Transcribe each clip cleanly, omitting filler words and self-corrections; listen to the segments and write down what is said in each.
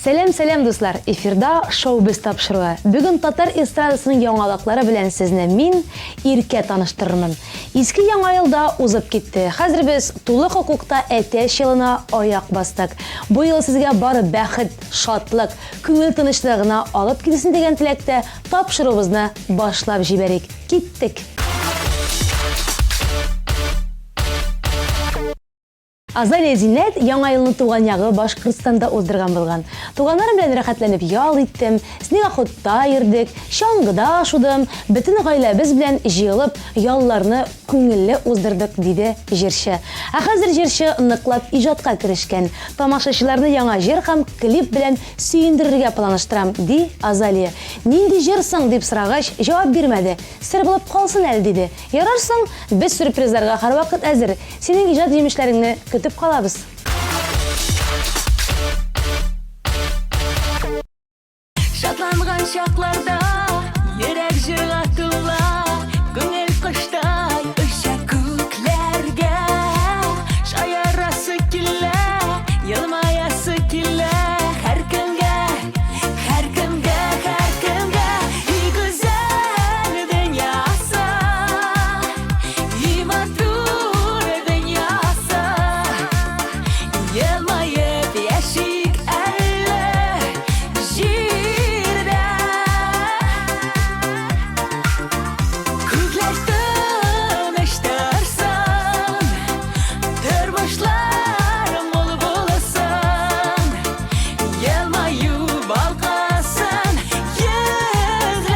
Сәлам, сәлам, дуслар! Эфирда Шоу-без тапшыруы. Бүген татар эстрадасының яңалыклары белән сезне мин, Иркә таныштырырмын. Иске Яңа ел да узып китте. Хәзер без тулы хокукта Әтәч елына аяк бастык. Бу ел сезгә бары бәхет, шатлык, күңел тынычлыгы гына алып килсен дигән теләктә тапшыруыбызны башлап җибәрик. Киттек! Азалия Зиннәт Яңа елны туган ягы Башкортстанда уздырган булган. Туганнарым белән рәхәтләнеп ял иттем, снегоходта йөрдек, чаңгыда шудым, бөтен гаиләбез белән җыелып, ялларны күңелле уздырдык, диде җырчы. Ә хәзер җырчы ныклап иҗатка керешкән. Тамашачыларны яңа җыр һәм клип белән сөендерергә планлаштырам, ди Азалия. Нинди җыр соң, дип сорагач, җавап бирмәде. Сер булып калсын әле, диде. Ярар соң, без сюрпризларга һәрвакыт әзер. Синең иҗат җимешләреңне көтеп калабыз. Шатланган чакларда йөрәк җырга тула, күңел коштай оча күкләргә. Шаярасы килә, елмаясы килә һәркемгә, һәркемгә, һәркемгә. И гүзәл дөньясы, и матур дөньясы, елмаеп яшик әле җирдә. Күкләр тыныч торсын, тормышлар мул булсын. Елмаю балкысын йөзләрдә.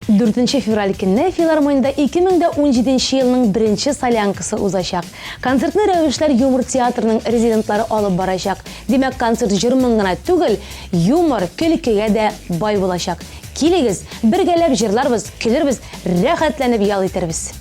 Дүртенче февраль көнне филармониядә 2017 елның беренче солянкасы узачак. Концертны Рәвешләр юмор театрының резидентлары алып барачак. Димәк, концерт җыр-моң гына түгел, юмор, көлкегә дә бай булачак. Килегез, бергәләп җырларбыз, көлербез, рәхәтләнеп ял итәрбез.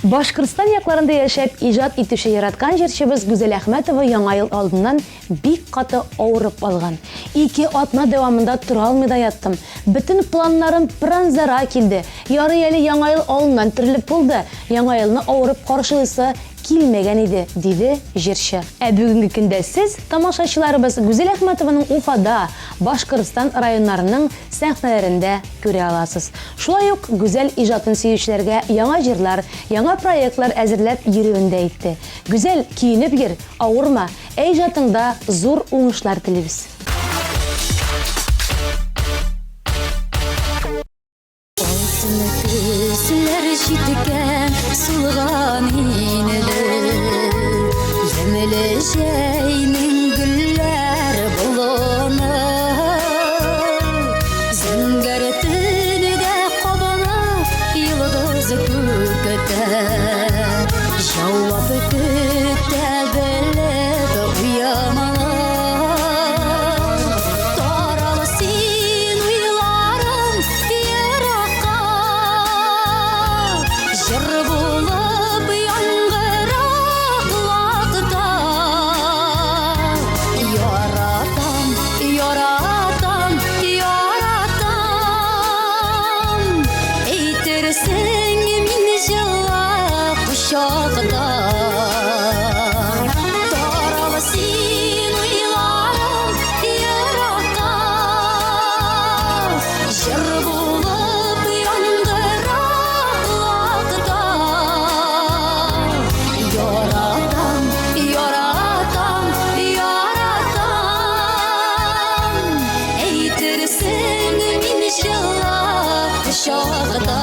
Башкортстан якларында яшәп иҗат итүче яраткан җырчыбыз Гүзәл Әхмәтова Яңа ел алдыннан бик каты авырып алган. Ике атна дәвамында тора алмый да яттым. Бөтен планнарым пыран-зара килде. Ярый әле Яңа ел алдыннан терелеп булды. Яңа елны авырып каршылыйсы килмәгән иде, диде җырчы. Ә бүгенге көндә сез, тамашачыларыбыз, Гүзәл Әхмәтованың Уфада, Башкортстан районнарының сәхнәләрендә күрә аласыз. Шулай ук Гүзәл иҗатын сөючеләргә яңа җырлар, яңа проектлар әзерләп йөрүен дә әйтте. Гүзәл, көенеп йөр, авырма, ә иҗатыңда зур уңышлар телибез. Алтын көзләр җиткән, сулган инде. Ямьле җәйнең гөлләр болыны. Зәңгәр төнедә кабына йолдыз күктә. Җавап көтә белеп уянала. Тарал син уйларым еракка. Җыр булып яңгыра колакта. Яратам, яратам, яратам. Әйтерсең мин җылы кочакта. Тарал син уйларым еракка. Җыр булып яңгыра колакта. Яратам, яратам, яратам. Әйтерсең мин җылы кочакта.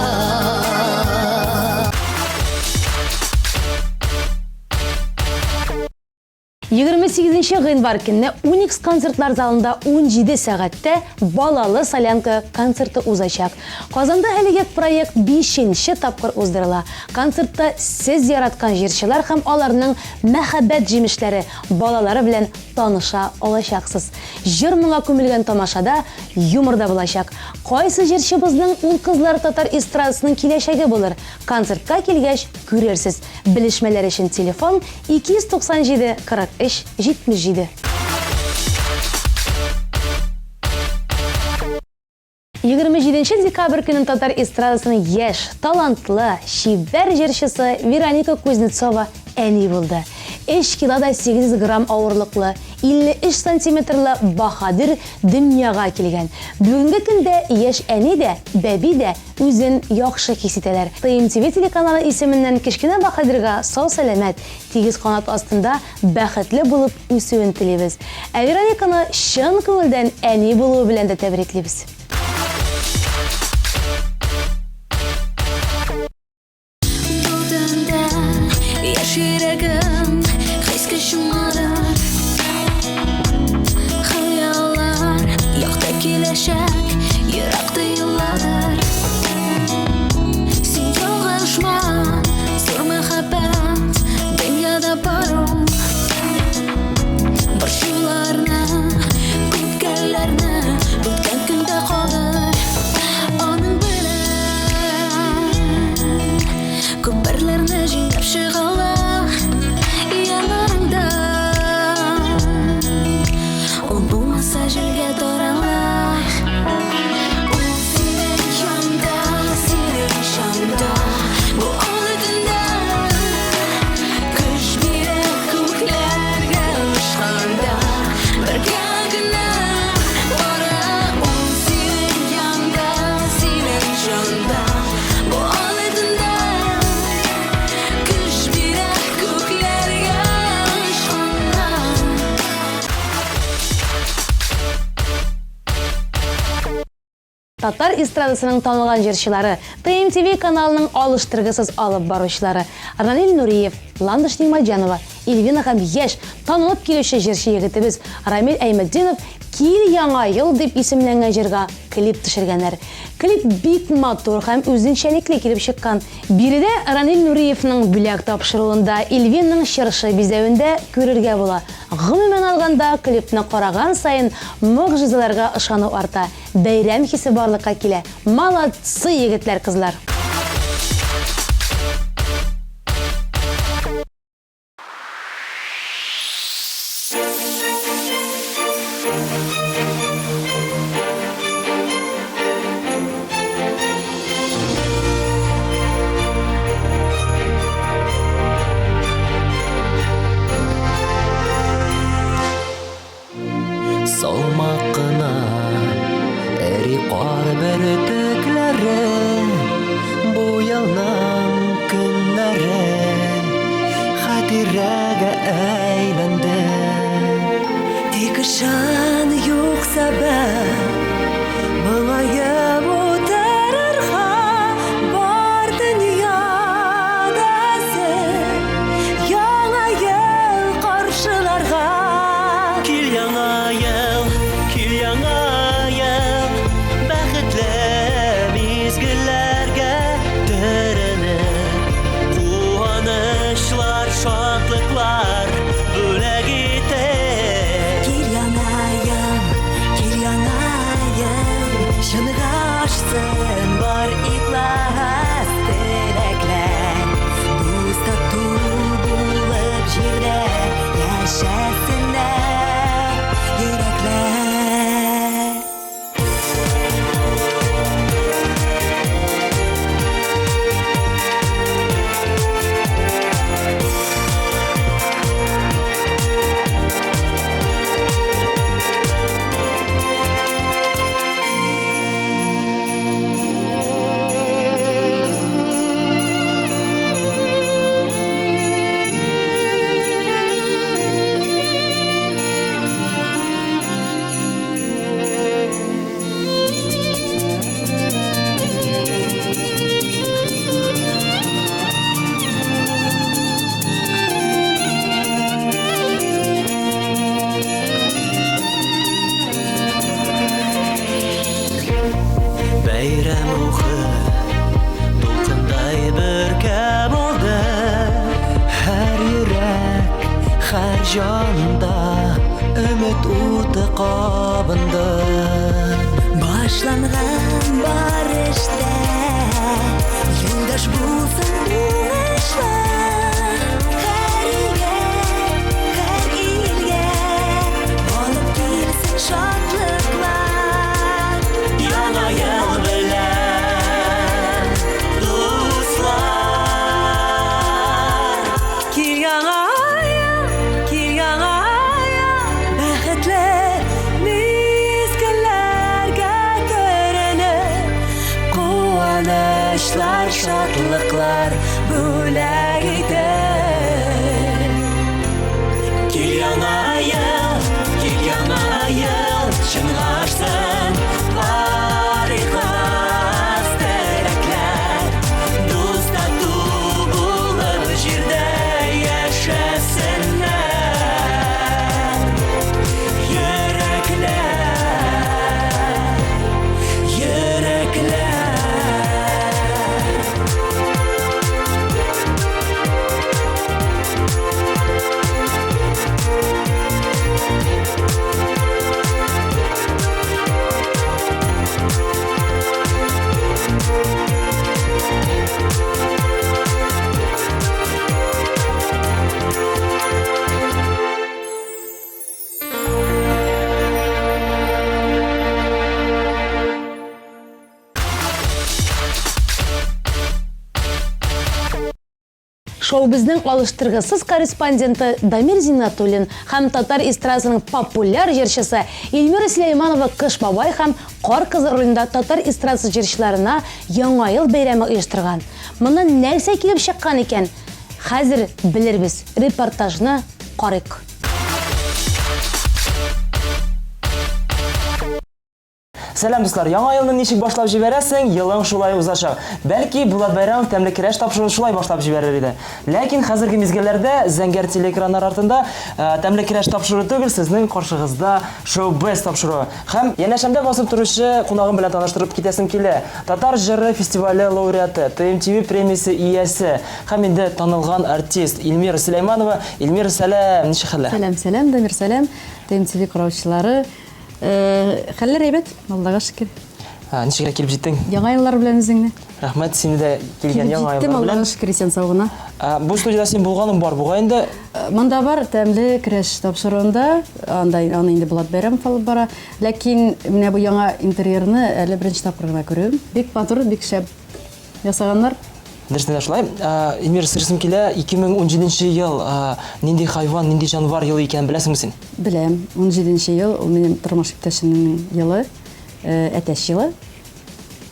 28 гыйнвар көнне Уникс концертлар залында 17 сәгатьтә Балалы солянка концерты узачак. Казанда әлеге проект бишенче тапкыр уздырыла. Концертта сез яраткан җырчылар һәм аларның мәхәббәт җимешләре, балалары белән таныша алачаксыз. Җыр-моңа күмелгән тамашада юмор да булачак. Кайсы җырчыбызның ул-кызлары татар эстрадасының киләчәге булыр? Концертка килгәч күрерсез. Белешмәләр өчен телефон, 297 43 77. 27 Беренче декабрь көнен татар эстрадасының яшь, талантлы, чибәр җырчысы Вероника Кузнецова әни булды. Өч кило да 800 грамм авырлыклы, 53 сантиметрлы баһадир дөньяга килгән. Бүгенге көндә яшь әни дә, бәби дә үзен яхшы хис итәләр. ТМТВ телеканалы исеменнән кечкенә баһадирга сау-сәламәт, тигез канат астында бәхетле булып үсүен телибез. Ә Верониканы чын күңелдән әни булуы белән дә тәбриклибез. Бу төндә яшь йөрәгем хискә чумадыр. Хыяллар якты киләчәк, ерак тоеладыр. Син ялгышма, зур мәхәббәт дөньяда бар ул. Борчуларны, үпкәләрне үткән көндә калдыр. Аның белән күперләрне җиңеп чыгала яннарыңда. Ул булмаса җилгә тарала. Ул синең янда, синең җанда. Бу олы төндә көч бирә күкләргә очканда. Бергә генә бара ул синең янда, синең җанда. Бу олы төндә көч бирә күкләргә очканда. Татар эстрадасының танылган җырчылары, ТМТВ каналының алыштыргысыз алып баручылары Раниль Нуриев, Ландыш Нигъмәтҗанова, Эльвина һәм яшь, танылып килүче җырчы егетебез Рамил Әйметдинов Кил яңа ел дип исемләнгән җырга клип төшергәннәр. Клип бик матур һәм үзенчәлекле килеп чыккан. Биредә Раниль Нуриевның бүләк тапшыруында, Эльвинаның чыршы бизәвендә күрергә була. Гомумән алганда, клипны караган саен могҗизаларга ышану арта, бәйрәм хисе барлыкка килә. Молодцы, егетләр, кызлар! Салмак кына эри кар бөртекләре бу елның көннәре хатирәгә әйләнде. Тик ышан, юк сәбәп моңаеп утырырга, бар дөньяда сер Яңа ел каршыларга. Кил яңа ел, кил яңа ел, бәхетле мизгелләргә төренеп, куанычлар, шатлыклар бүләк итеп. Кил яңа ел, кил яңа ел, чынга ашсын бар ихлас теләкләр. Дус тату булып җирдә яшәсеннәр йөрәкләр. Бәйрәм рухы дулкындай бөркәп алды һәр йөрәк, һәр җанда өмет уты кабынды. Башланган бар эштә юлдаш булсын уңышлар. Һәр өйгә, һәр илгә алып килсен шатлыклар. Яңа ел белән! Шоу-безнең алыштыргысыз корреспонденты Дамир Зиннәтуллин һәм татар эстрадасының популяр җырчысы Эльмира Сөләйманова Кыш бабай һәм Кар кызы ролендә татар эстрадасы җырчыларына Яңа ел бәйрәме оештырган. Моннан нәрсә килеп чыккан икән? Хәзер белербез. Репортажны карыйк. Сәлам, дуслар! Яңа елны ничек башлап җибәрәсең, елың шулай узачак. Бәлки, Булат Бәйрәмов тәмле керәш тапшыруын шулай башлап җибәрер иде. Ләкин хәзерге мизгелләрдә зәңгәр телеэкраннар артында э, тәмле керәш тапшыруы түгел, сезнең каршыгызда шоу-без тапшыруы. Һәм янәшәмдә басып торучы кунагым белән таныштырып китәсем килә. Татар җыры фестивале лауреаты, ТМТВ премиясе иясе һәм инде танылган артист Эльмира Сөләйманова. Эльмира, сәлам! Ничек хәлләр? Сәлам, сәлам, Дамир, сәлам. ТМТВ караучылары. Э, хәлләр әйбәт, Аллага шөкер. Ничегрәк килеп җиттең? Яңа еллар белән үзеңне. Рәхмәт, сине дә килгән яңа еллар белән. Аллага шөкер, исән сау гына. Бу студиядә син булганың бар бугай инде. Э, монда бар тәмле керәш тапшыруында, анда аны инде Булат Бәйрәмов алып бара. Ләкин менә бу яңа интерьерны әле беренче тапкыр гына күрүем. Бик матур, бик шәп. Ясаганнар. Дөрестән дә шулай. Эльмира, сорыйсым килә, 2017 ел нинди хайван, нинди җанвар елы икәнен беләсеңме син? Беләм. 17 ел ул минем тормыш иптәшемнең елы, әтәч елы.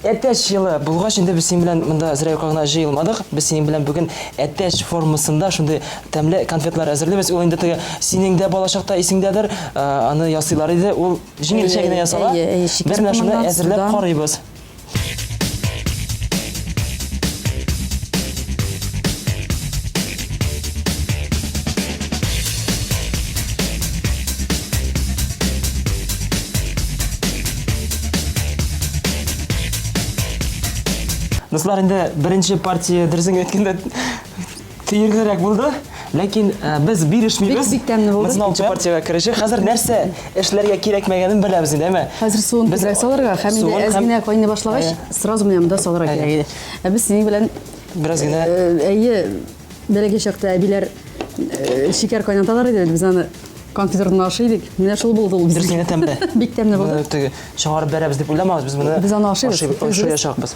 Әтәч елы булгач, инде без синең белән монда зря юкка гына җыелмадык. Без синең белән бүген әтәч формасында шундый тәмле конфетлар әзерлибез. Ул инде теге синең дә балачакта исеңдәдер, аны ясыйлар иде. Ул җиңелчә генә ясала. Без менә шуны әзерләп карыйбыз. Дуслар, инде беренче партия дөресен әйткәндә Төерлерәк булды, ләкин э, без бирешмибез. Бик, бик тәмле булды. Без икенче партиягә керешик. Хәзер нәрсә эшләргә кирәкмәгәнен беләбез инде, әйме? Хәзер суын Без күбрәк салырга һәм инде суын әз һәм- генә кайный башлагач, Әйе. сразу менә монда салырга Әйе. кирәк иде. Ә без синең белән Бераз генә э, әйе, бәләкәй чакта әбиләр э, шикәр кайнаталар иде, без аны конфитюрны ашый идек. Менә шул булды ул дөрес генә тәмле. Бик тәмле булды. Моны теге чыгарып бәрәбез дип уйламагыз, без моны Без аны ашыйбыз. Ашыячакбыз.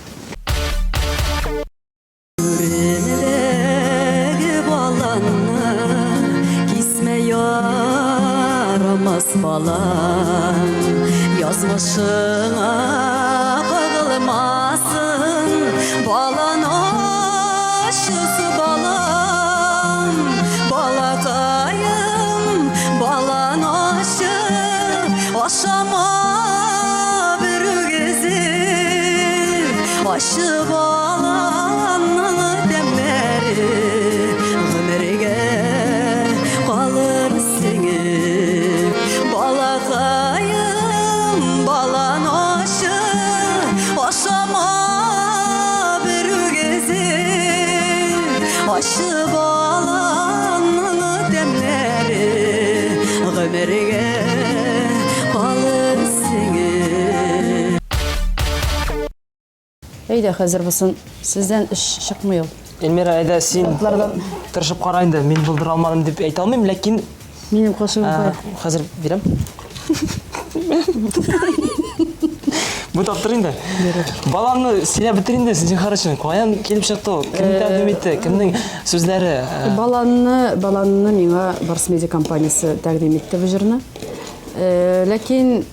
Түрендәге баланны кисмә ярамас балам. Язмышыңа кагылмасын, балан ачысы балам. Балакаем, балан ачы, ашама берүгезе. Ачы баланның тәмнәре гомергә калыр сеңеп. Балакаем, балан ачы, ашама берүгезе. Ачы баланның тәмнәре гомергә калыр сеңеп. Әйдә хәзер бусын сездән эш чыкмый ул. Эльмира, әйдә син Атлардан. тырышып кара инде. Мин булдыра алмадым дип әйтә алмыйм, ләкин Минем кашыгым кая? хәзер бирәм. Бу таптыр инде. Баламны сөйләп бетер инде, зинһар өчен. Каян килеп чыкты ул? Кем тәкъдим итте? Кемнең сүзләре? Баланны, баланны миңа Барс Медиа компаниясе тәкъдим итте бу җырны. Ләкин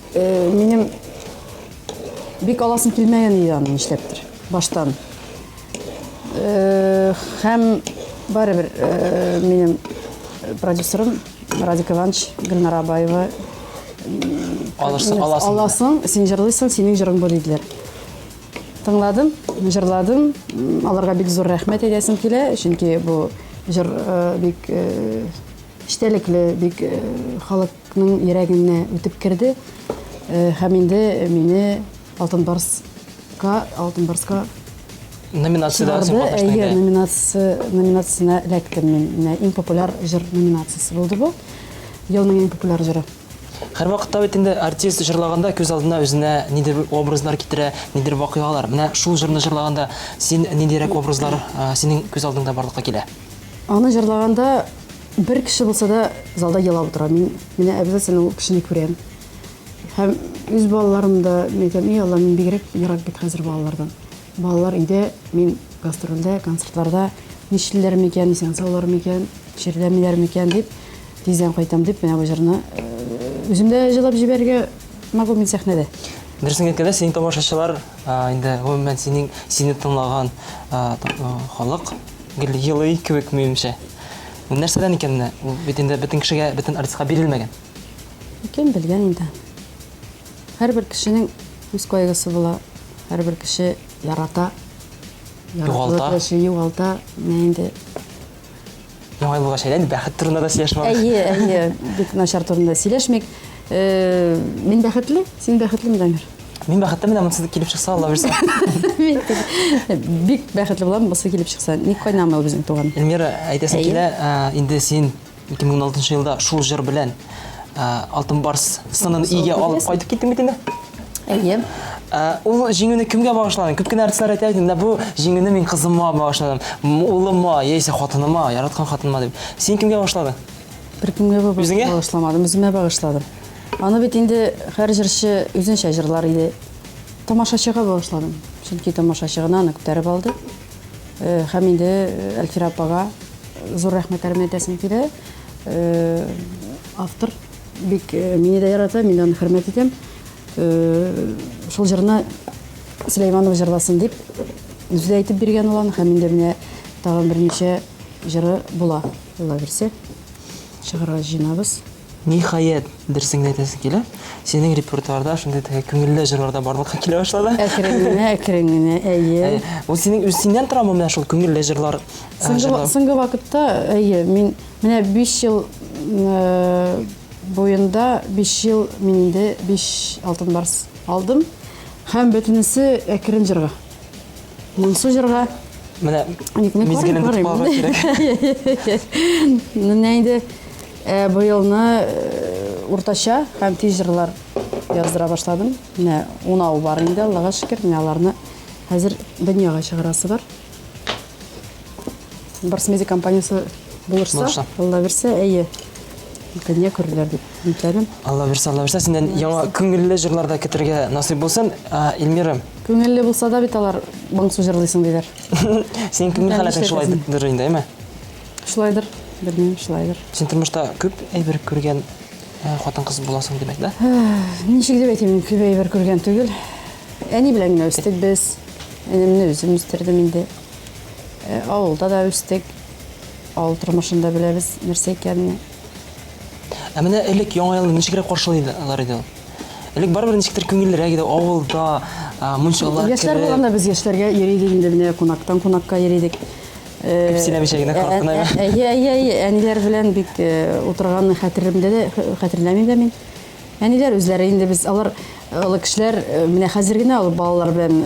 минем Бик аласым килмәгән иде аны нишләптер баштан. Э, һәм барыбер э, минем продюсерым Радик Иванович Гөлнара Абаева Алырсың, аласың. Аласың, син җырлыйсың, синең җырың бу диделәр. Тыңладым, җырладым. Аларга бик зур рәхмәт әйтәсем килә, чөнки бу җыр э, бик эчтәлекле, бик халык Ның йөрәгенә үтеп керде. Һәм инде мине Алтын Барска, Алтын Барска номинациядә син катнаштың. Әйе, номинация, номинациясенә эләктем мин. Менә иң популяр җыр номинациясе булды бу. Елның иң популяр җыры. Һәрвакытта бит инде артист җырлаганда күз алдына үзенә ниндидер образлар китерә, ниндидер вакыйгалар. Менә шул җырны җырлаганда син ниндирәк образлар синең күз алдыңда барлыкка килә? Аны җырлаганда Бер кеше булса да залда елап утыра. Мин менә обязательно ул кешене күрәм. Һәм үз балаларым да, мин әйтәм, и Алла, мин бигрәк ерак бит хәзер балалардан. Балалар өйдә, мин гастрольдә, концертларда. Нишлиләр микән, исән саулар микән, чирләмиләр микән дип, тиздән кайтам дип, менә бу җырны үзем дә җырлап җибәрергә могу мин сәхнәдә. Дөресен әйткәндә, синең тамашачылар, инде гомумән синең сине тыңлаган халык гел елый кебек минемчә. Бу нәрсәдән икән менә? Ул бит инде бөтен кешегә, бөтен артистка бирелмәгән. Кем белгән инде. Һәрбер кешенең үз кайгысы була. Һәрбер кеше ярата. Югалта. Яши, югалта. Менә инде. Яңа ел булгач, әйдә, бәхет турында да сөйләшмәк. Әйе, әйе, бик начар турында сөйләшмик. Э, мин бәхетле, син бәхетлеме, Дамир? Мин бәхетле, менә монысы килеп чыкса, Алла бирсә. Бик бәхетле булам, монысы килеп чыкса. Ник кайнамый ул безнең туган? Эльмира, әйтәсем килә, инде син 2016 елда шул җыр белән Алтын Барс сынын өйгә алып кайтып киттең бит инде. Әйе. Ул җиңүне кемгә багышладың? Күп кенә артистлар әйтә бит, менә бу җиңүне мин кызыма багышладым, улыма, яисә хатыныма, яраткан хатыныма дип. Син кемгә багышладың? Беркемгә багышламадым, үземә багышладым. Аны бит инде һәр җырчы үзенчә җырлар иде. Тамашачыга багышладым. Чөнки тамашачы гына аны күтәреп алды. Һәм инде Әлфирә апага зур рәхмәтләремне әйтәсем килә. Автор бик мине дә ярата, мин дә аны хөрмәт итәм. Шул җырны Сөләйманова җырласын дип үзе дә әйтеп биргән ул аны һәм инде менә тагын берничә җыры була, Алла бирсә. Чыгарга җыенабыз. Ниһаять, дөресен генә әйтәсе килә, синең репертуарда шундый теге күңелле җырлар да барлыкка килә башлады. Әкрен генә, әкрен генә, әйе. Ул синең үз синнән торамы менә шул күңелле җырлар? Соңгы, соңгы вакытта, әйе, мин менә 5 ел буенда 5 ел мин инде 5 алтын барс алдым. Һәм бөтенесе әкрен җырга. Моңсу җырга. Менә мизгелен көтеп калырга кирәк. Менә инде э, быелны э, уртача һәм тиз җырлар яздыра башладым. Менә унау бар инде, Аллага шөкер, менә аларны хәзер дөньяга чыгарасы бар. Барс Медиа компаниясе булырса, Алла бирсә, әйе. Дөнья күрерләр дип өметләнәм. Алла бирсә, Алла бирсә, синнән яңа күңелле җырлар да көтергә насыйп булсын. Эльмира. Күңелле булса да бит алар моңсу җырлыйсың диләр. Синең күңел халәтең шулайдыр инде, әйме? Шулайдыр, белмим, шулайдыр. Син тормышта күп әйбер күргән хатын-кыз буласың, димәк, да? Ничек дип әйтим, күп әйбер күргән түгел. Әни белән генә үстек без. Энемне үзем үстердем инде. Авылда да үстек. Авыл тормышын да беләбез, нәрсә икәнне. Ә менә элек Яңа елны ничегрәк каршылыйлар иде ул? Элек барыбер ничектер күңеллерәк иде, авылда, мунчалар кереп. Яшьләр булганда без яшьләргә йөри идек инде, менә кунактан кунакка йөри идек. Күп сөйләмичә генә карап кына. Әйе, әйе, әйе, әниләр белән бик утырганны хәтеремдә дә, хәтерләмим дә мин. Әниләр үзләре инде без алар олы кешеләр менә хәзер генә алып балалар белән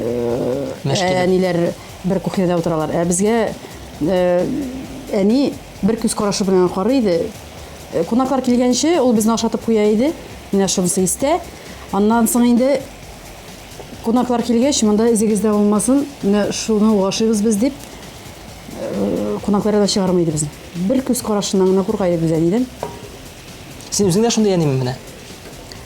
әниләр бер кухняда утыралар. Ә безгә әни бер күз карашы белән карый иде. Кунаклар килгәнче ул безне ашатып куя иде. Менә шунысы истә. Аннан соң инде кунаклар килгәч, монда изегез дә булмасын, менә шуны ук ашыйбыз без дип, кунаклар да чыгармый иде безне. Бер күз карашыннан гына курка идек без әнидән. Син үзең дә шундый әниме менә?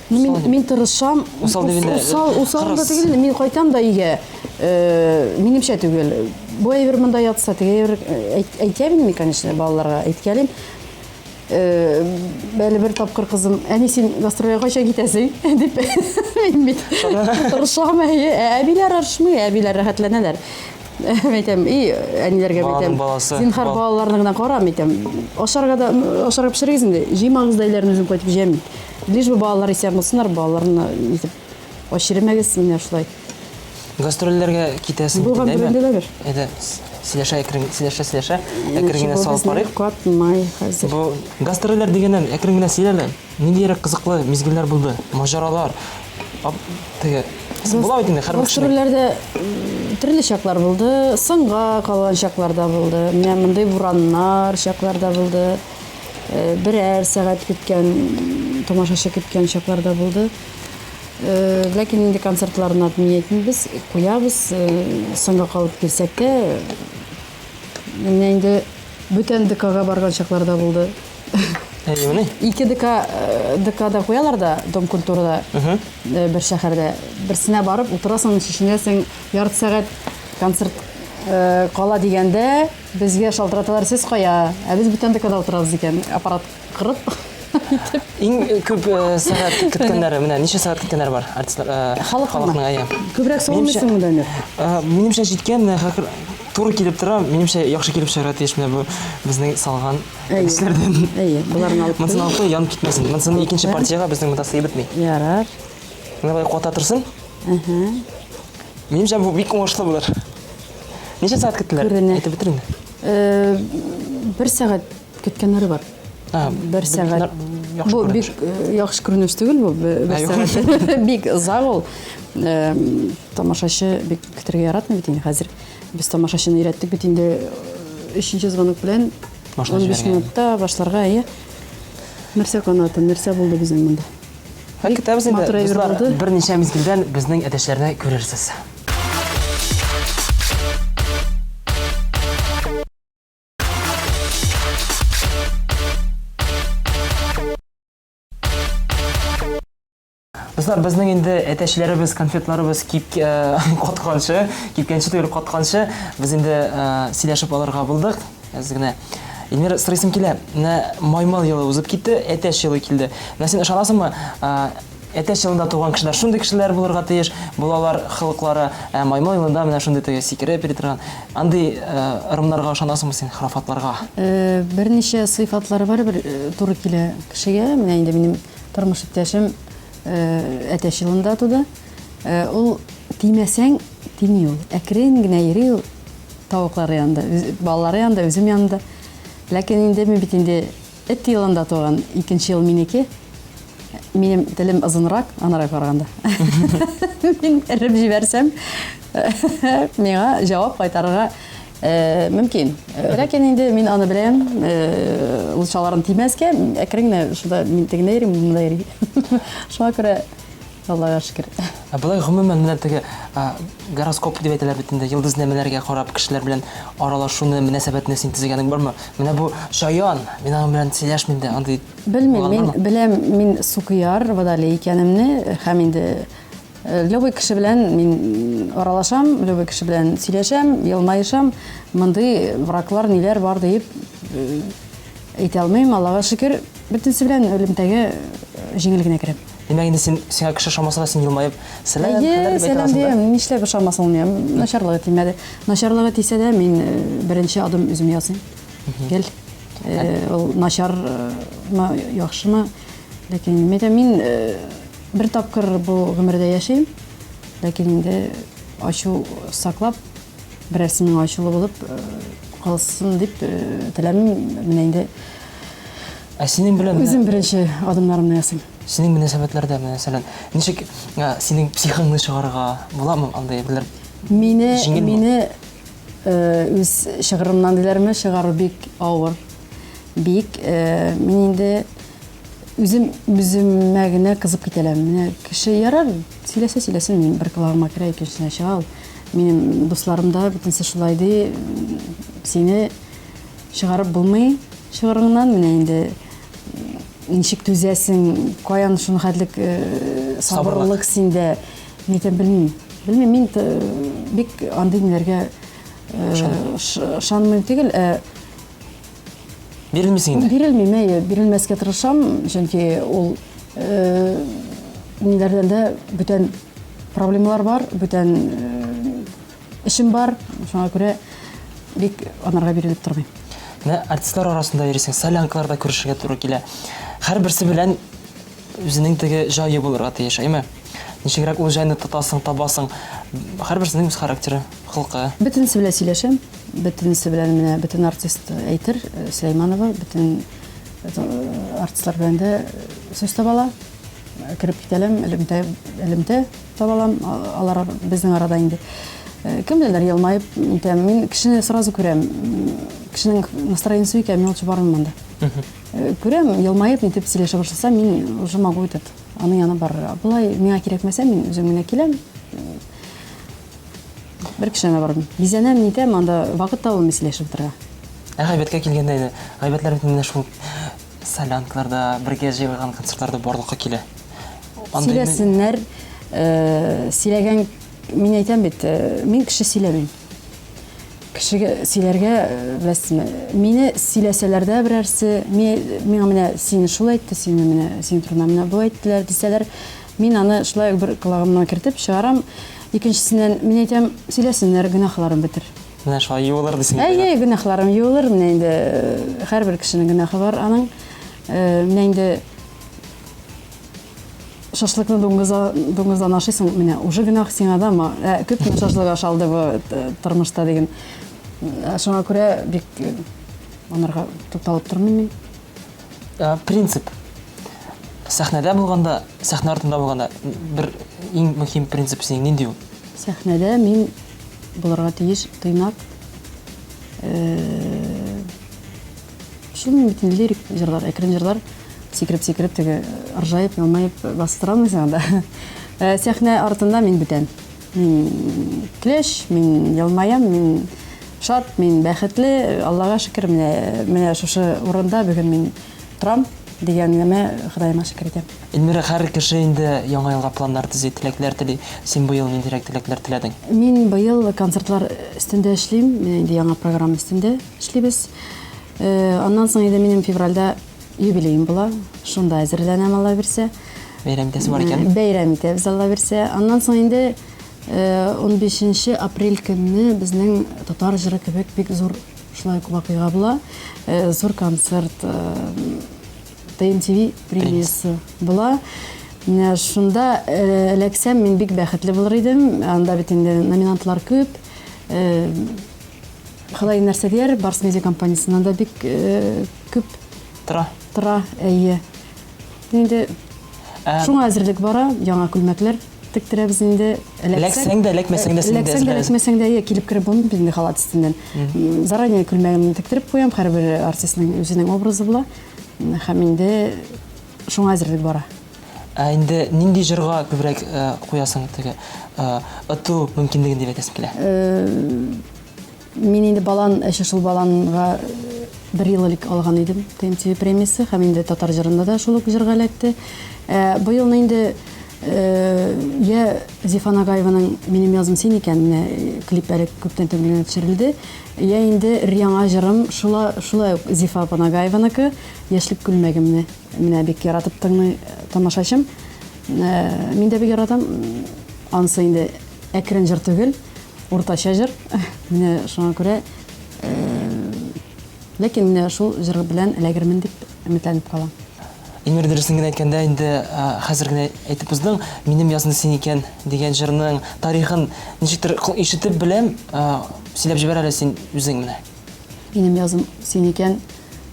Ну, мин, мин тырышам. Усал дип инде. Усал, усал да түгел, мин кайтам да өйгә. Э, минемчә түгел. Бу әйбер монда ятса, теге әйбер э, әйтәм мин, конечно, балаларга әйткәлим. Э, әле бер тапкыр кызым, әни син гастрольгә кайчан китәсең? дип мин бит тырышам, әйе. Ә әбиләр ырышмый, әбиләр рәхәтләнәләр. Әйтәм, и, әниләргә әйтәм. Зинһар балаларны гына кара, әйтәм. Ашарга да, ашарга пешерегез инде. Җыймагыз да өйләрен үзем кайтып җыям. Лишь бы балалар исән булсыннар, балаларны нитеп ач йөрмәгез, менә шулай. Гастрольләргә китәсең бит инде, әйме? Әйдә, сөйләшә әкрен, сөйләшә, сөйләшә, әкрен генә салып карыйк. Катмай хәзер. Бу гастрольләр дигәннән, әкрен генә сөйлә әле. Ниндиерәк кызыклы мизгелләр булды, маҗаралар? Теге була бит инде һәрбер кешенең. Гастрольләрдә төрле чаклар булды, соңга калган чаклар да булды. Менә мондый бураннар чаклар да булды. Э, берәр сәгать көткән, тамашачы көткән чаклар да булды. Э, ләкин инде концертларны отменять итмибез, куябыз. Э, соңга калып килсәк тә, менә инде бүтән ДКга барган чаклар да булды. Әйе, Ике ДК, э, ДКда куялар да, Дом культурада э, бер шәһәрдә. Берсенә барып утырасың, чишенәсең, ярты сәгать концерт кала дигәндә, безгә шалтыраталар, сез кая? Ә без бүтән ДКда утырабыз икән, аппарат кырып. Иң күп сәгать көткәннәре, менә ничә сәгать көткәннәре бар артистлар? Халыкның, әйе. Күбрәк салмыйсыңмы, Дамир? Минемчә җиткән, менә хәзер туры килеп тора, минемчә яхшы килеп чыгарга тиеш менә бу безнең салган әтәчләрдән. Әйе, боларны алып Монысын алып куй, янып китмәсен. Монысын икенче партиягә безнең монда сыеп бетми. Ярар. Менә болай ката торсын. Минемчә бу бик уңышлы булыр. Ничә сәгать көттеләр? Күренә. Әйтеп бетер инде. Бер сәгать көткәннәре бар. Бер сәгать. Бу бик яхшы күренеш түгел бу, бер сәгать. Бик озак ул. Тамашачы бик көтәргә яратмый бит инде хәзер. Без тамашачыны өйрәттек бит инде өченче звонок белән 15 минутта башларга, әйе. Нәрсә канаты, нәрсә булды безнең монда? Һәм көтәбез инде, дуслар, берничә мизгелдән безнең әтәчләрне күрерсез. Дуслар, безнең инде әтәчләребез, конфетларыбыз кип катканчы, кипкәнче түгел, катканчы, без инде сөйләшеп алырга булдык. Әз генә. Эльмира, сорыйсым килә. Менә маймыл елы узып китте, әтәч елы килде. Менә син ышанасыңмы, әтәч елында туган кешеләр шундый кешеләр булырга тиеш, булалар холыклары, ә маймыл елында менә шундый теге сикереп йөри торган. Андый ырымнарга ышанасыңмы син, хорафатларга? Берничә сыйфатлары барыбер туры килә кешегә. Менә инде минем тормыш иптәшем әтәч елында туды. Ул тимәсәң, тими ул. Әкрен генә йөри ул. Тавыклары янында, балалары янында, үзем янында. Ләкин инде мин бит инде эт елында туган, икенче ел минеке. Минем телем озынрак, анарга караганда. Мин эреп җибәрсәм, миңа җавап кайтарырга э, мөмкин. Ләкин инде мин аны беләм, э, ул чаларын тимәскә, әкрен генә шунда мин тегендә йөрим, монда йөри. Шуңа күрә Аллага шөкер. Ә болай гомумән менә теге гороскоп дип әйтәләр бит инде, йолдызнамәләргә карап кешеләр белән аралашуны, мөнәсәбәтне син төзегәнең бармы? Менә бу чаян, мин аның белән сөйләшмим дә, андый Белмим, мин беләм, мин сукыяр, водолей икәнемне һәм инде э, любой кеше белән мин аралашам, любой кеше белән сөйләшәм, елмаешам. Мондый враглар ниләр бар диеп э, әйтә алмыйм. Аллага шөкер, бөтенесе белән элемтәгә э, җиңел генә керәм. Димәк, инде син сиңа кеше ошамаса да, син елмаеп, сәлам, хәлләр дип әйтә аласың, да? Нишләп ошамасын ул миңа? Начарлыгы тимәде. Начарлыгы тисә дә, мин э, беренче адым үзем ясыйм. Гел. Э, ул начармы, яхшымы? Ләкин мин әйтәм, мин э, бер тапкыр бу гомердә яшим. Ләкин инде ачу саклап, берәрсе миңа ачулы булып калсын дип теләмим. Менә инде Ә синең белән Үзем беренче адымнарымны ясыйм. Синең мөнәсәбәтләрдә, мәсәлән, ничек синең психыңны чыгарырга буламы андый әйберләр? Мине, мине үз чыгырымнан диләрме, чыгару бик авыр. Бик. Мин инде үзем үземә генә кызып китәләм. Менә кеше ярар, сөйләсә сөйләсен, мин бер колагыма керә, икенчесенә чыга ул. Минем дусларым да бөтенесе шулай ди. Сине чыгарып булмый чыгырыңнан. Менә инде ничек түзәсең, каян шуны хәтлек э, сабырлык синдә, мин әйтәм, белмим. Белмим, мин бик андый ниләргә э, ышанмыйм түгел, ә Бирелмисең инде. Бирелмим, әйе, бирелмәскә тырышам, чөнки ул э, ниләрдән дә бүтән проблемалар бар, бүтән Эшем бар, шуңа күрә бик анарга бирелеп тормыйм. Менә артистлар арасында йөрисең, солянкаларда күрешергә туры килә. Һәрберсе белән үзенең теге җае булырга тиеш, әйме? Ничегрәк ул җайны тотасың, табасың? Һәрберсенең үз характеры, холкы. Бөтенесе белән сөйләшәм. Бөтенесе белән менә бөтен артист әйтер, э, Сөләйманова, бөтен э, артистлар белән дә сүз таба ала. Кереп китәләм, элемтә, элемтә таба алам, алар безнең арада инде. Э, кем беләндер елмаеп итәм. Мин кешене сразу күрәм. Кешенең настроениесе икән, мин лучше бармыйм анда. Э, күрәм, елмаеп нитеп сөйләшә башласа, мин уже могу этот аның янына барырга. Болай миңа кирәкмәсә, мин үзем генә киләм. Бер кеше генә бардым. Бизәнәм, нитәм, анда вакыт та булмый сөйләшеп утырырга. Ә гайбәткә килгәндә инде, гайбәтләр бит менә шул солянкаларда, бергә җыелган концертларда барлыкка килә. Сөйләсеннәр, э, сөйләгән, мин әйтәм бит, э, мин кеше сөйләмим. Кешегә сөйләргә, беләсезме, мине сөйләсәләр дә берәрсе, миңа менә сине шул әйтте, сине менә синең турында менә бу әйттеләр дисәләр, мин аны шулай ук бер колагымнан кертеп чыгарам. Икенчесеннән, мин әйтәм, сөйләсеннәр, гөнаһларым бетер. Менә шулай юылыр дисең. Әйе, гөнаһларым юылыр. Менә инде һәрбер кешенең гөнаһы бар аның. Менә инде шашлыкны дуңгыза, дуңгыздан ашыйсың, менә уже гөнаһ сиңа да, ма, ә, күпме шашлык ашалды бу тормышта диген. Шуңа күрә бик анарга тукталып тормыйм мин. Принцип. Сәхнәдә булганда, сәхнә артында булганда бер иң мөһим принцип синең нинди ул? Сәхнәдә мин булырга тиеш тыйнак. Шул мин бит лирик җырлар, әкрен җырлар сикереп-сикереп теге ыржаеп, елмаеп басып тора алмыйсың анда. Э, сәхнә артында мин бүтән. Мин көләч, мин елмаям, мин шат, мин бәхетле. Аллага шөкер, менә менә шушы урында бүген мин торам дигәнемә Ходаема шөкер итәм. Эльмира, һәр кеше инде яңа елга планнар төзи, теләкләр тели. Син быел ниндирәк теләкләр теләдең? Мин быел концертлар өстендә эшлим, менә инде яңа программа өстендә эшлибез. Э, аннан соң инде минем февральдә юбилеем була. Шунда әзерләнәм, Алла бирсә. Бәйрәм итәсе бар икән. Бәйрәм итәбез, Алла бирсә. Аннан соң инде 15 э, апрель көнне безнең татар җыры кебек бик зур шулай ук вакыйга була. Э, зур концерт ТНТВ премиясе була. Менә шунда эләксәм, мин бик бәхетле булыр идем. Анда бит инде номинантлар күп. Ходай нәрсә дияр, Барс Медиа компаниясеннән дә бик э, күп тора. Тора, әйе. Инде ә, шуңа әзерлек бара, яңа күлмәкләр тектерәбез инде. Эләксәң дә, эләкмәсәң дә, син дә эләксәң дә, әйе, килеп кереп булмый бит инде халат өстеннән. Заранее күлмәгемне тектереп куям, һәрбер артистның үзенең образы була. Һәм инде шуңа әзерлек бара. Ә инде нинди җырга күбрәк э, куясың теге э, оту мөмкинлеген дип әйтәсем килә? Мин инде балан, әче шул баланга бер ел элек алган идем ТМТВ премиясе һәм инде татар җырында да шул ук җырга эләкте. Бу елны инде я Зифа Нагаеваның Минем язым син икән, менә клип әле күптән түгел генә төшерелде. Я инде өр-яңа җырым шула, шулай ук Зифа апа Нагаеваныкы Яшьлек күлмәгемне. Менә бик яратып тыңлый тамашачым. Мин дә бик яратам. Анысы инде әкрен җыр түгел. Уртача җыр. Менә шуңа күрә ләкин менә шул җыр белән эләгермен дип өметләнеп калам. Илмир, дөресен генә әйткәндә, инде хәзер генә әйтеп уздың, Минем язны син икән дигән җырның тарихын ничектер ишетеп беләм, сөйләп җибәр әле син үзең менә. Минем язым син икән,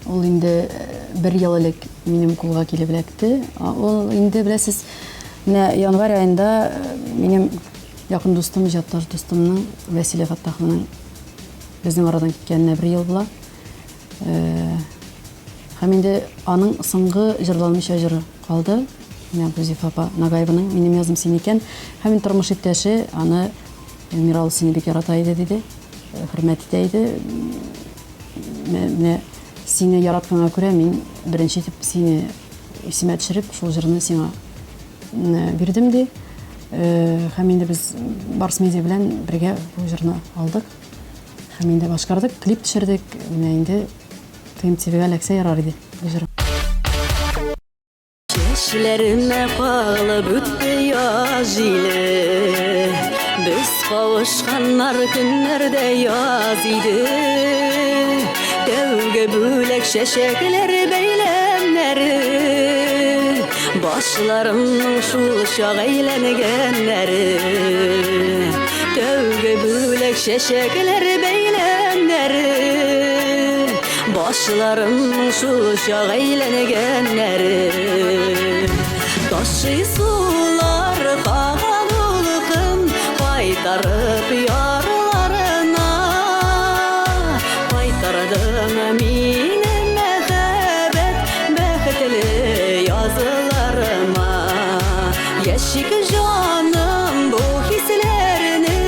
ул инде бер ел элек минем кулга килеп эләкте. Ул инде, беләсез, менә январь аенда минем Якын дустым, иҗатташ дустымның, Вәсилә Фәттахованың безнең арадан киткәненә бер ел була. Э, һәм инде аның соңгы җырланмыйча җыры калды. Менә бу Зифа апа Нагаеваның Минем язым син икән. Һәм инде тормыш иптәше аны Эльмира ул сине бик ярата иде диде, э, хөрмәт итә иде. Менә сине яратканга күрә мин беренче итеп сине исемә төшереп, шул җырны сиңа бирдем ди. Һәм инде без Барс Медиа белән бергә бу җырны алдык. Һәм инде башкардык, клип төшердек. Менә инде ТМТВ-гә эләксә ярар иде бу җыр. Чәчләремә кагылып үтте яз җиле. Без кавышканнар көннәрдә яз иде. Тәүге бүләк чәчәкләр бәйләмнәре. Башларымның шул чак әйләнгәннәре. Тәүге бүләк чәчәкләр бәйләмнәре. Башларымның шул чак әйләнгәннәре. Ташый сулар кага дулкын, кайтарып ярларына. Кайтардың мине мәхәббәт бәхетле язларыма. Яшик җаным бу хисләрне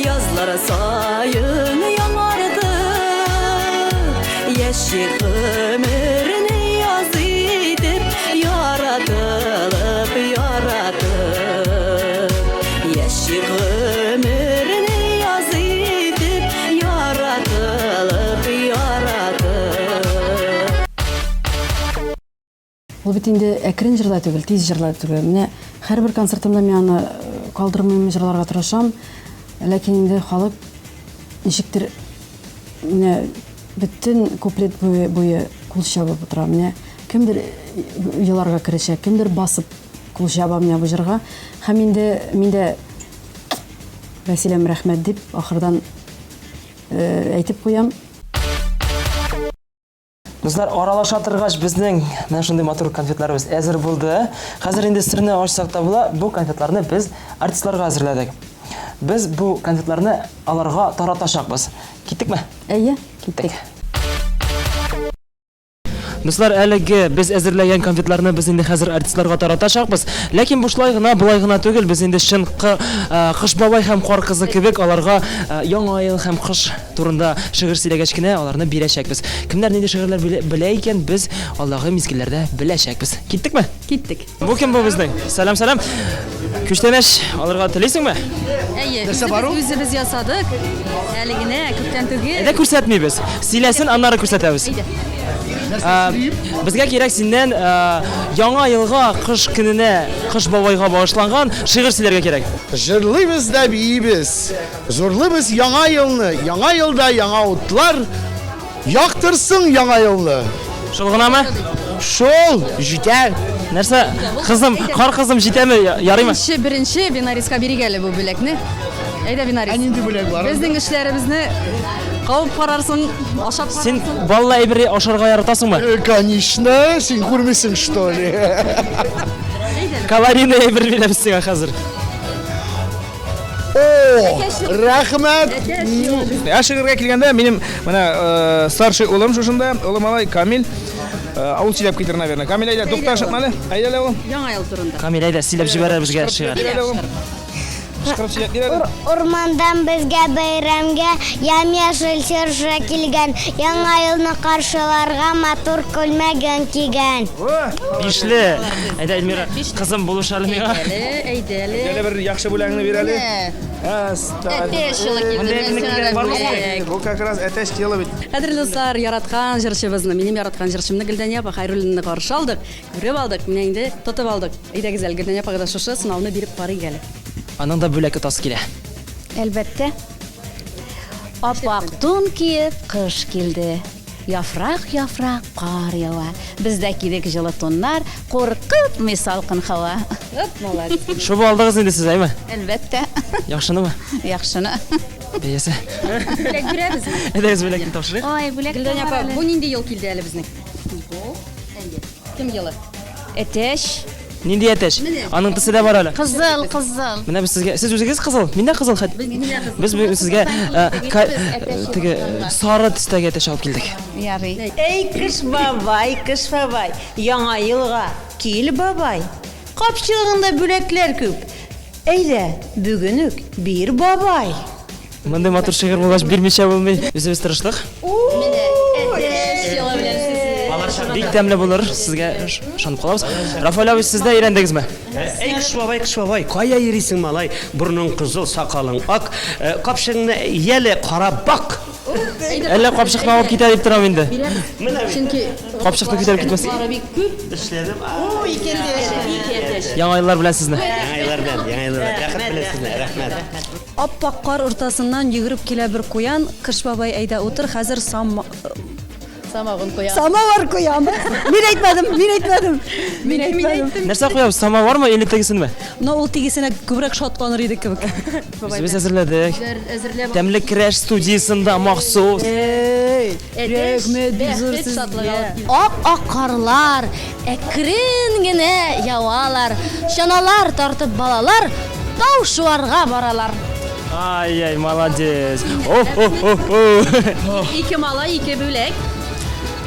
язлар саен яңартып. Яшик гомерне яз итеп, яратылып, яратып. Яшик гомерне яз Ул бит инде әкрен җыр да түгел, тиз җыр да түгел. Менә һәрбер концертымда мин аны калдырмыйм, җырларга тырышам. Ләкин инде халык ничектер менә бөтен куплет буе, буе кул чабып утыра. Менә кемдер еларга керешә, кемдер басып кул чаба менә бу җырга. Һәм инде мин дә Вәсиләм рәхмәт дип ахырдан әйтеп куям. Дуслар, аралаша торгач, безнең менә шундый матур конфетларыбыз әзер булды. Хәзер инде серне ачсак та була, бу конфетларны без артистларга әзерләдек. Без бу конфетларны аларга таратачакбыз. Киттекме? Әйе, киттек. Дуслар, әлеге без әзерләгән конфетларны без инде хәзер артистларга таратачакбыз. Ләкин бушлай гына, болай гына түгел, без инде чын Кыш бабай һәм Кар кызы кебек аларга Яңа ел һәм кыш турында шигырь сөйләгәч кенә аларны бирәчәкбез. Кемнәр нинди шигырьләр белә икән, без алдагы мизгелләрдә беләчәкбез. Киттекме? Киттек. Бу кем бу безнең? Сәлам, сәлам. Күчтәнәч алырга телисеңме? Әйе, үзебез, үзебез ясадык. Әле генә, күптән түгел. Әйдә күрсәтмибез. Сөйләсен, аннары күрсәтәбез. Әйдә. Безгә кирәк синнән Яңа елга, кыш көненә, Кыш бабайга багышланган шигырь сөйләргә кирәк. Җырлыйбыз да биибез, зурлыйбыз Яңа елны, Яңа елда яңа утлар, Яктырсын Яңа елны! Шул гынамы? Шул, җитә. Нәрсә, кызым, кар кызым җитәме, ярыймы? Беренче, беренче Винариска бирик әле бу бүләкне. Әйдә, Винарис. Ә нинди бүләк бар? Безнең эшләребезне кабып карарсың, ашап карарсың. Син баллы әйбер ашарга яратасыңмы? Э, конечно, син күрмисең, что ли? Калорийный әйбер бирәбез сиңа хәзер. О, рәхмәт! Ә шигырьгә килгәндә, минем менә э, старший улым шушында, олы малай Камил. Э, ул сөйләп китер, наверное. Камил, әйдә, тукта, ашыкма әле. Әйдә әле, улым. Яңа ел турында. Камил, әйдә, сөйләп җибәр безгә шигырь. Бир әле, улым. Кычкырып сөйләп бир әле. Урмандан безгә бәйрәмгә ямь-яшел чыршы килгән, Яңа елны каршыларга матур күлмәген кигән. Бишле. Әйдә, Эльмира, кызым булыш әле миңа. Әйдә әле, әйдә әле. Әйдә әле бер яхшы бүләгеңне бир әле. Әтәч елы килде, менә сиңа да бүләк. Бу как раз әтәч елы бит. Кадерле дуслар, яраткан җырчыбызны, минем яраткан җырчымны Гөлдания апа Хәйруллинаны каршы алдык, күреп алдык, менә инде тотып алдык. Әйдәгез әле, Гөлдания апага да шушы сынауны биреп карыйк әле. Аның да бүләк отасы килә. Әлбәттә. Ап-ак тун киеп, кыш килде. Яфрак-яфрак кар ява. Без дә кидек җылы туннар, Куркытмый салкын һава. Оп, молодец. Шуып алдыгыз инде сез, әйме? Әлбәттә. Яхшынымы? Яхшыны. Бәясе. Бүләк бирәбез. Әйдәгез бүләкне тапшырыйк. Ой, бүләк тә Гөлдания бар апа, әле. бу нинди ел килде әле безнең? Бу, әйе. Кем елы? Әтәч. Нинди әтәч? Аның төсе дә бар әле. Кызыл, кызыл. Менә без сезгә, сез үзегез кызыл, мин дә кызыл хәт. Без бүген сезгә э, ка- э, теге э, сары төстәге әтәч алып килдек. Ярый. Әй, Кыш бабай, Кыш бабай, Яңа елга кил, бабай. Капчыгыңда бүләкләр күп. Әйдә, бүген үк бир, бабай. Мондый матур шигырь булгач, бирмичә булмый. Үзебез тырыштык. Менә әтәч елы белән сезне. Бик тәмле булыр, сезгә ышанып калабыз. Рафаэль абый, сез дә өйрәндегезме? Әй, Кыш бабай, Кыш бабай, кая йөрисең, малай? Борының кызыл, сакалың ак. Э, капчыгыңны яле карап бак. Әллә капчыкны алып китә дип торам инде. Чөнки Капчыкны күтәреп китмәс. Бары бик күп. Эшләдем. Ой, ике әтәч. Яңа еллар белән сезне. Яңа еллар белән, яңа еллар белән. Рәхмәт белән сезне, рәхмәт. Ап-ак кар уртасыннан йөгереп килә бер куян, Кыш бабай, әйдә утыр, хәзер сам... Самогон куям. Самовар куям. Мин әйтмәдем, мин әйтмәдем. Мин әйтмәдем. Нәрсә куябыз? Самовармы или тегесенме? Но ул тегесенә күбрәк шатланыр иде кебек. Үзебез әзерләдек. Әзерләп. Тәмле керәш студиясендә махсус. Эй, рәхмәт бик зур сезгә. Ап-ак карлар әкрен генә явалар. Чаналар тартып балалар тау шуарга баралар. Ай-яй, молодец. О-хо-хо-хо. Ике малай, ике бүләк.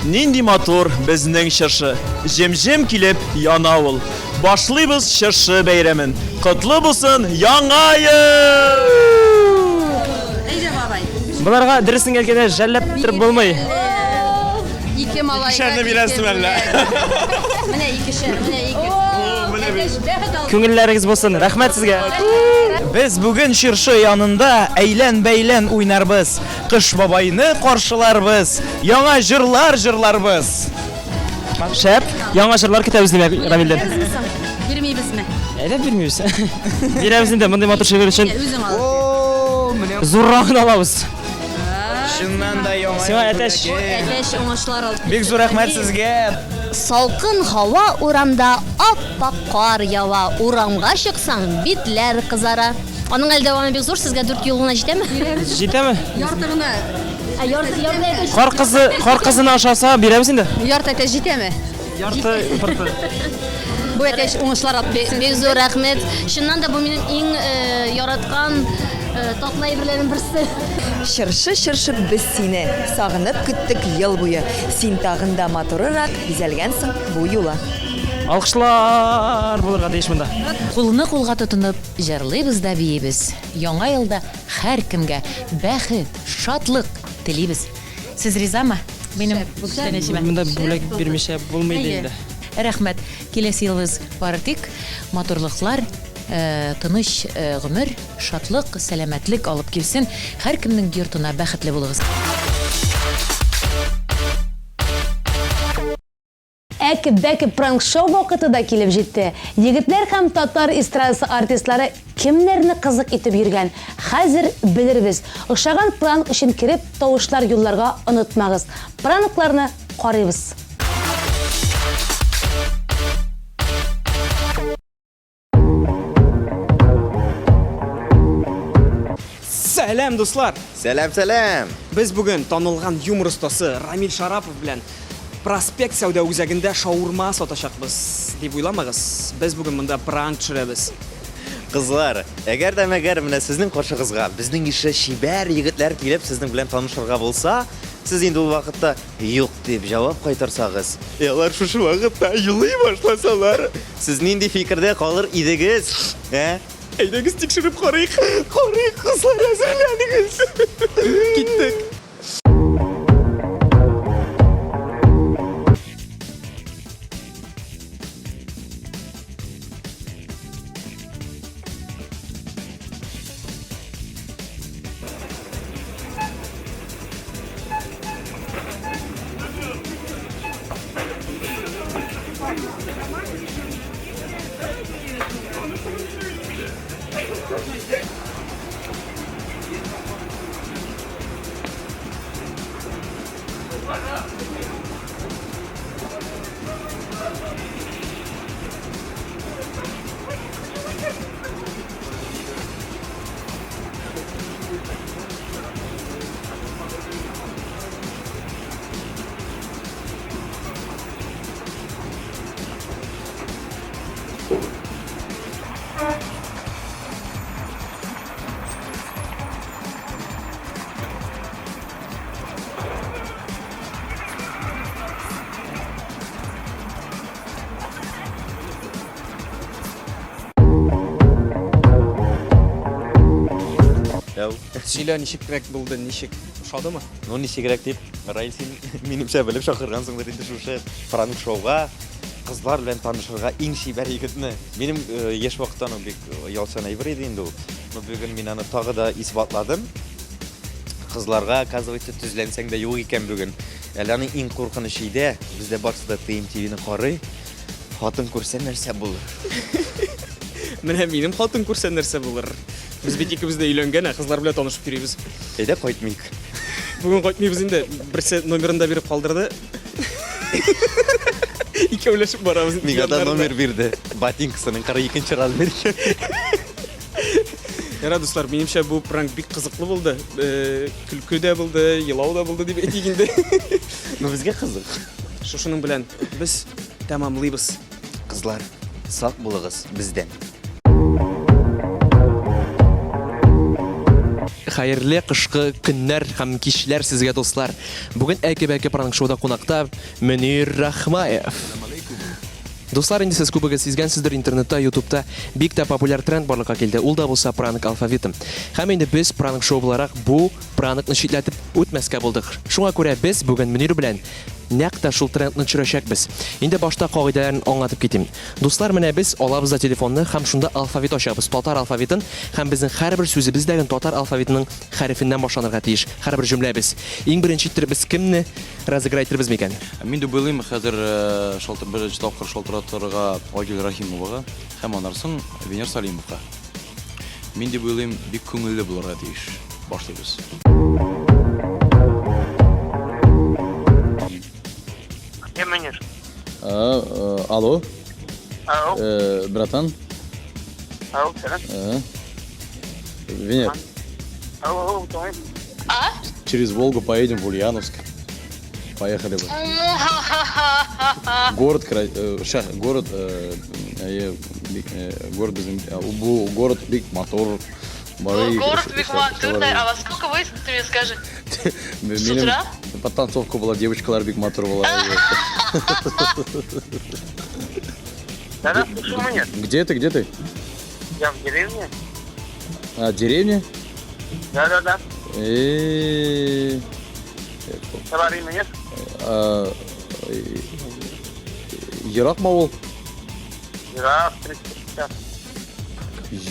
Нинди матур безнең чыршы. Җем-җем килеп яна ул. Башлыйбыз чыршы бәйрәмен. Котлы булсын Яңа ел! Әйдә, бабай. Боларга дөресен әйткәндә жәлләп торып булмый. Ике малайга Икешәрне ике бирәсең әллә? бүләк. Менә икешәр, менә ике. Әтәч, бәхет алсын. Күңелләрегез булсын. Рәхмәт сезгә. Без бүген чыршы янында әйлән-бәйлән уйнарбыз, Кыш бабайны каршыларбыз, яңа җырлар җырларбыз. Шәп. Яңа җырлар көтәбез димәк, Рамилдән. Бирәбезме соң? Бирмибезме? Әйдә бирмибез. Бирәбез инде мондый матур шигырь өчен. Үзең ал. Зуррагын алабыз. Чыннан да яңа Сиңа әтәч. Әтәч уңышлар алып. Бик зур рәхмәт сезгә. Салкын һава урамда ап-ак кар ява, урамга чыксаң, битләр кызара. Аның әле дәвамы бик зур, сезгә дүрт юл гына җитәме? Җитәме? Ярты гына. Ә ярты ярты әтәч. Кар кызы, кар кызына ошаса бирәбез инде. Ярты әтәч җитәме? Ярты пырты. Бу әтәч уңышлар алып килсен. Бик зур рәхмәт. Чыннан да бу минем иң э, яраткан э, татлы әйберләрнең берсе. Чыршы, чыршы, без сине сагынып көттек ел буе. Син тагын да матурырак бизәлгәнсең бу юлы. Алкышлар булырга тиеш монда. Кулны кулга тотынып җырлыйбыз да биибез. Яңа елда һәркемгә бәхет, шатлык телибез. Сез ризамы? Минем бу күчтәнәчемә. Монда бүләк бирмичә булмый Әйе. инде. Рәхмәт. Киләсе елыбыз бары тик матурлыклар, э, тыныч э, гомер, шатлык, сәламәтлек алып килсен. Һәркемнең йортына бәхетле булыгыз. Әке-бәке пранк-шоу вакыты да килеп җитте. Егетләр һәм татар эстрадасы артистлары кемнәрне кызык итеп йөргән? Хәзер белербез. Ошаган пранк өчен кереп, тавышлар юлларга онытмагыз. Пранкларны карыйбыз. Сәлам, дуслар! Сәлам, сәлам! Без бүген танылган юмор остасы Рамил Шарапов белән Проспект сәүдә үзәгендә шаурма сатачакбыз дип уйламагыз. Без бүген монда пранк төшерәбез. Кызлар, әгәр дә мәгәр менә сезнең каршыгызга безнең ише чибәр егетләр килеп сезнең белән танышырга булса, сез инде ул вакытта юк дип җавап кайтарсагыз, ә алар шушы вакытта елый башласалар, сез нинди фикердә калыр идегез, ә? Әйдәгез тикшереп карыйк. Карыйк, кызлар, әзерләнегез. Киттек. Сөйлә, ничегрәк булды, ничек? Ошадымы? Ну, ничегрәк дип, Раил, син минемчә белеп чакыргансыңдыр инде шушы пранк-шоуга кызлар белән танышырга иң чибәр егетне. Минем э, яшь вакыттан ук бик оялчан әйбер иде инде ул. Но бүген мин аны тагы да исбатладым. Кызларга, оказывается, төзләнсәң дә юк икән бүген. Әле аның иң куркынычы иде, бездә барысы да ТМТВны карый. Хатын күрсә нәрсә булыр? Менә минем хатын күрсә нәрсә булыр? Без бит икебез дә өйләнгән, ә кызлар белән танышып йөрибез. Әйдә кайтмыйк. Бүген кайтмыйбыз инде. Берсе номерын да биреп калдырды. Икәүләшеп барабыз. Миңа да номер бирде. Ботинкасының 42 размер икән. Яра, дуслар, минемчә бу пранк бик кызыклы булды. Э, көлке дә булды, елау да булды дип әйтик инде. Ну, безгә кызык. Шушының белән без тәмамлыйбыз. Кызлар, сак булыгыз бездән. Хәерле кышкы көннәр һәм кичләр сезгә, дуслар. Бүген Әке-бәке пранк шоуда кунакта Мөнир Рахмаев. Дуслар, инде сез күбегез сизгәнсездер, интернетта, ютубта бик тә популяр тренд барлыкка килде. Ул да булса пранк алфавиты. Һәм инде без пранк шоу буларак бу пранкны читләтеп үтмәскә булдык. Шуңа күрә без бүген Мөнир белән нәкъ тә шул трендны төшерәчәкбез. Инде башта кагыйдәләрен аңлатып китим. Дуслар, менә без алабыз да телефонны һәм шунда алфавит ачабыз, татар алфавитын, һәм безнең һәрбер сүзебез дә татар алфавитының хәрефеннән башланырга тиеш, һәрбер җөмләбез. Иң беренче иттереп без кемне разыграть иттербез микән? Мин дип уйлыйм, хәзер шалтыр, беренче тапкыр шалтыратырга Айгөл Рәхимовага һәм аннан соң Венер Салимовка. Мин дип уйлыйм, бик күңелле булырга тиеш. Башлыйбыз. Я Мөнир. А, алло. Ау. Братан. Ау, сәлам. Венер. Ау, ау, тыңлыйм. А? Через Волгу поедем в Ульяновск. Поехали бы. Город, город, город, город бик матур. Город бик матур, да. А во сколько вы, ты мне скажи? С утра? Подтанцовка была, девочкалар бик матур была. Да-да, слушаю меня. Где ты, где ты? Я в деревне. А, деревня? Да-да-да. Говори мне. Еракмы ул? Ерак, 350.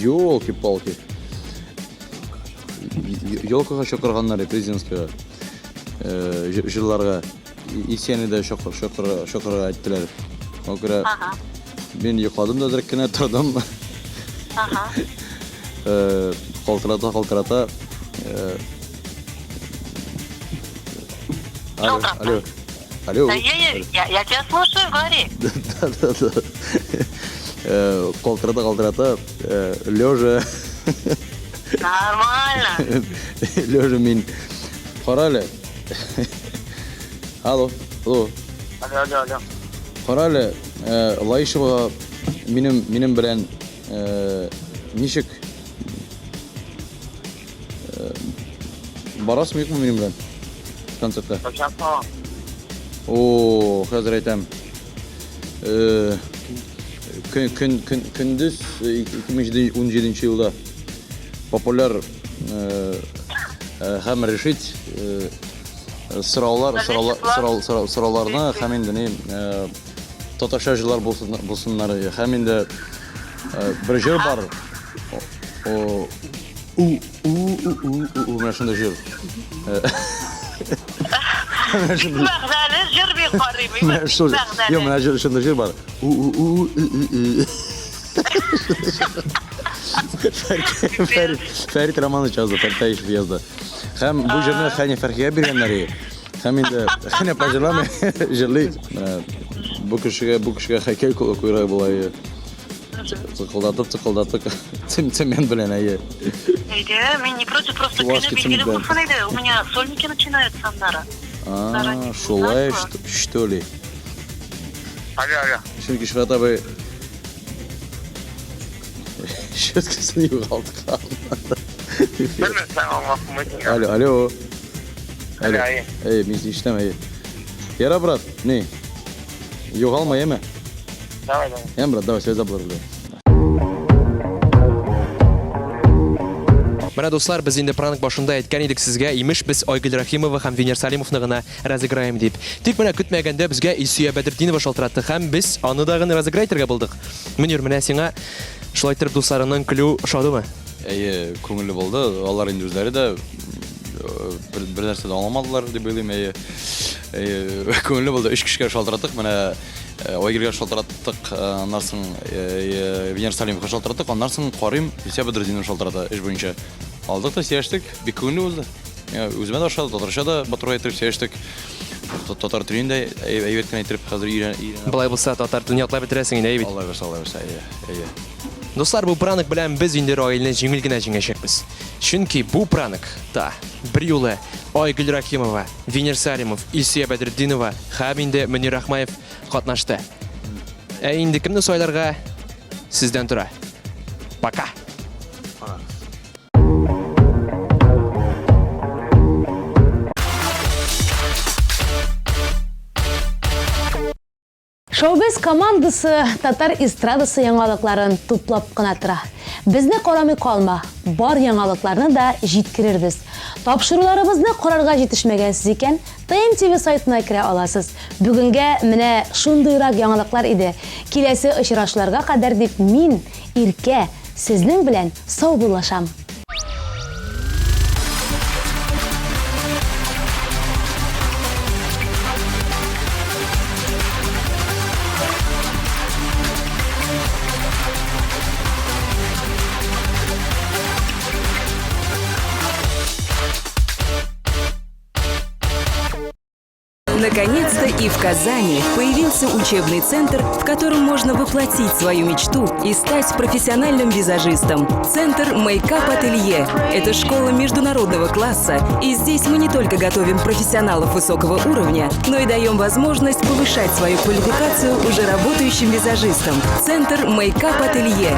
Елки-палки. Елкага чакырганнар президентскийга. Җырларга. Исәне дә чакырырга әйттеләр. Шуңа күрә мин йокладым да әзрәк кенә тордым. Калтырата, калтырата. Алло, алло. Алло. Да, я тебя слушаю, говори. Да, да, да. Калтырата, калтырата, лежа. Нормально. Лежа мин. Кара әле. Алло, алло. Алло, алло, алло. Кара әле, Лаишевага минем минем белән ничек барасыңмы юкмы минем белән концертка? Кайчан соң? О, хәзер әйтәм. Көн, көн, көн, көндез 2017 елда популяр һәм решить сораулар, сораулар, сорау, сорауларны һәм инде ни татарча җырлар булсын, булсыннар һәм инде бер җыр бар. У, у, у, у, у, менә шундый җыр. Бик мәгънәле җыр мин карыйм. Менә шул. Юк, менә җыр, шундый җыр бар. У, у, у, у, у. Фәрит Романович язды, Фәрит Таишев язды. Һәм бу җырны Хәния Фәрхигә биргәннәр иде. Һәм инде Хәния апа җырламый, җырлый. Менә бу кешегә, бу кешегә һәйкәл куярга була иде. Цыкылдатып, цыкылдатып, цемент белән, әйе. Әйдә, мин не против, просто Чувашский көне билгеле цемент белән. булсын иде. У меня сольники начинаются аннары. А, шулай, что ли? Алло, алло. Чөнки Шифрат абый щеткасын югалткан. Алло, алло. Алло. Эй, мин сине ишетәм, әйе. Яра, брат, ни? Югалма, яме? Давай, давай. Яме, брат, давай, связь булыр. Менә, дуслар, без инде пранк башында әйткән идек сезгә, имеш, без Айгөл Рәхимова һәм Венер Салимовны гына разыграем дип. Тик менә көтмәгәндә безгә Илсөя Бәдретдинова шалтыратты һәм без аны да гына разыграть итәргә булдык. Мөнир, менә сиңа шулай иттереп дусларыңның көлү ошадымы? Әйе, күңелле булды. Алар инде үзләре дә бер, бер нәрсә дә аңламадылар дип уйлыйм. Әйе. Әйе, күңелле булды. Өч кешегә шалтыраттык. Менә Айгөлгә шалтыраттык, аннан соң Венер Салимовка шалтыраттык, аннан соң карыйм, Илсөя Бәдретдинова шалтырата эш буенча. Алдык та сөйләштек, бик күңелле узды. Үземә дә ошады, татарча да матур итеп сөйләштек. Татар телен дә әйбәт кенә итеп хәзер өйрәнәм. Болай булса, татар телен ятлап бетерәсең инде, әйе бит? Алла бирсә, Алла бирсә, әйе, әйе. Дуслар, бу пранк белән без инде Раилне җиңел генә җиңәчәкбез. Чөнки бу пранк та берьюлы Айгөл Рәхимова, Венер Сәлимов, Илсөя Бәдретдинова һәм инде Мөнир Рахмаев катнашты. Ә инде кемне сайларга сездән тора. Пока! Шоу-біз командасы татар эстрадасы яңалыкларын туплап кына тора. Безне карамый калма, бар яңалыкларны да җиткерербез. Тапшыруларыбызны карарга җитешмәгәнсез икән, ТМТV сайтына керә аласыз. Бүгенгә менә шундыйрак яңалыклар иде. Киләсе очрашуларга кадәр дип мин, Иркә, сезнең белән саубуллашам. Наконец-то и в Казани появился учебный центр, в котором можно воплотить свою мечту и стать профессиональным визажистом. Центр Мейкап Ателье – это школа международного класса, и здесь мы не только готовим профессионалов высокого уровня, но и даем возможность повышать свою квалификацию уже работающим визажистам. Центр Мейкап Ателье.